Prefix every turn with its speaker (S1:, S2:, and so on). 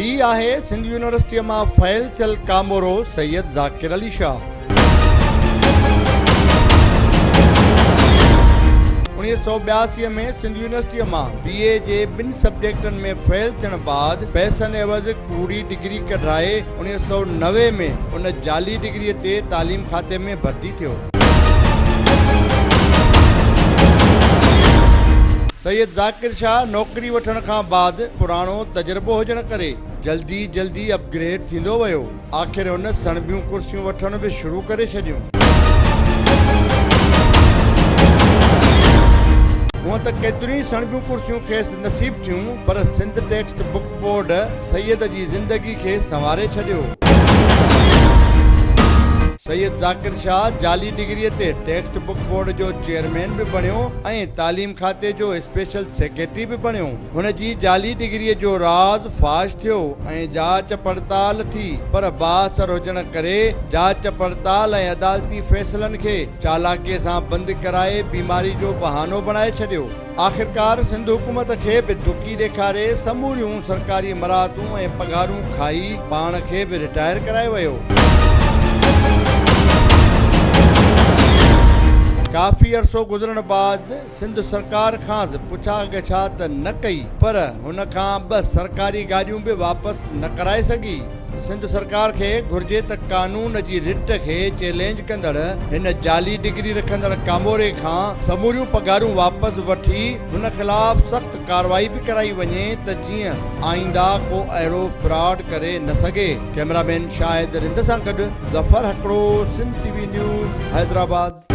S1: هي آهي سنڌ يونيورسٽيء مان فيل ٿيل ڪامورو سيد ذاڪر علي شاهه. 1982 ۾ سنڌ يونيورسٽيء مان بي اي جي ٻن سبجيڪٽن ۾ فيل ٿيڻ بعد پئسن عيوض ڪوڙي ڊگري ڪڍرائي 1990 ۾ ان جعلي ڊگريء تي تعليم کاتي ۾ ڀرتي ٿيو. سيد ذاڪر شاهه نوڪري وٺڻ کان بعد پراڻو تجربو هجڻ ڪري جلدي جلدي اپ گريڊ ٿيندو ويو. آخر هن سڻڀيون ڪرسيون وٺڻ به شروع ڪري ڇڏيون. هونء ته ڪيتريون ئي سڻڀيون ڪرسيون کيس نصيب ٿيون پر Sindh text book board Syed جي زندگي کي سنواري ڇڏيو. سيد ذاڪر شاهه جعلي ڊگريء تي ٽيڪسٽ بڪ بورڊ جو چيئرمين به بڻيو ۽ تعليم کاتي جو اسپيشل سيڪريٽري به بڻيو. هن جي جعلي ڊگريء جو راز فاش ٿيو ۽ جاچ پڙتال ٿي پر بااثر هجڻ ڪري جاچ پڙتال ۽ عدالتي فيصلن کي چالاڪيء سان بند ڪرائي بيماري جو بهانو بڻائي ڇڏيو. آخرڪار سنڌ حڪومت کي به دڪي ڏيکاري سموريون سرڪاري مراعتون ۽ پگهارون کائي پاڻ کي به رٽائر ڪرائي ويو. ڪافي عرصو گذرڻ بعد سنڌ سرڪار کانئس پڇا ڳڇا ته نه ڪئي پر هن کان ٻه سرڪاري گاڏيون به واپس نه ڪرائي سگهي. سنڌ سرڪار کي گهرجي ته قانون جي رٽ کي چئلينج ڪندڙ هن جعلي ڊگري رکندڙ ڪاموري کان سموريون پگهارون واپس وٺي هن خلاف سخت ڪارروائي به ڪرائي وڃي ته جيئن آئنده ڪو اهڙو فراڊ ڪري نه سگهي. ڪئميرا مين شاهد رند سان گڏ Zafar Hakro, Sindh T V news, Hyderabad.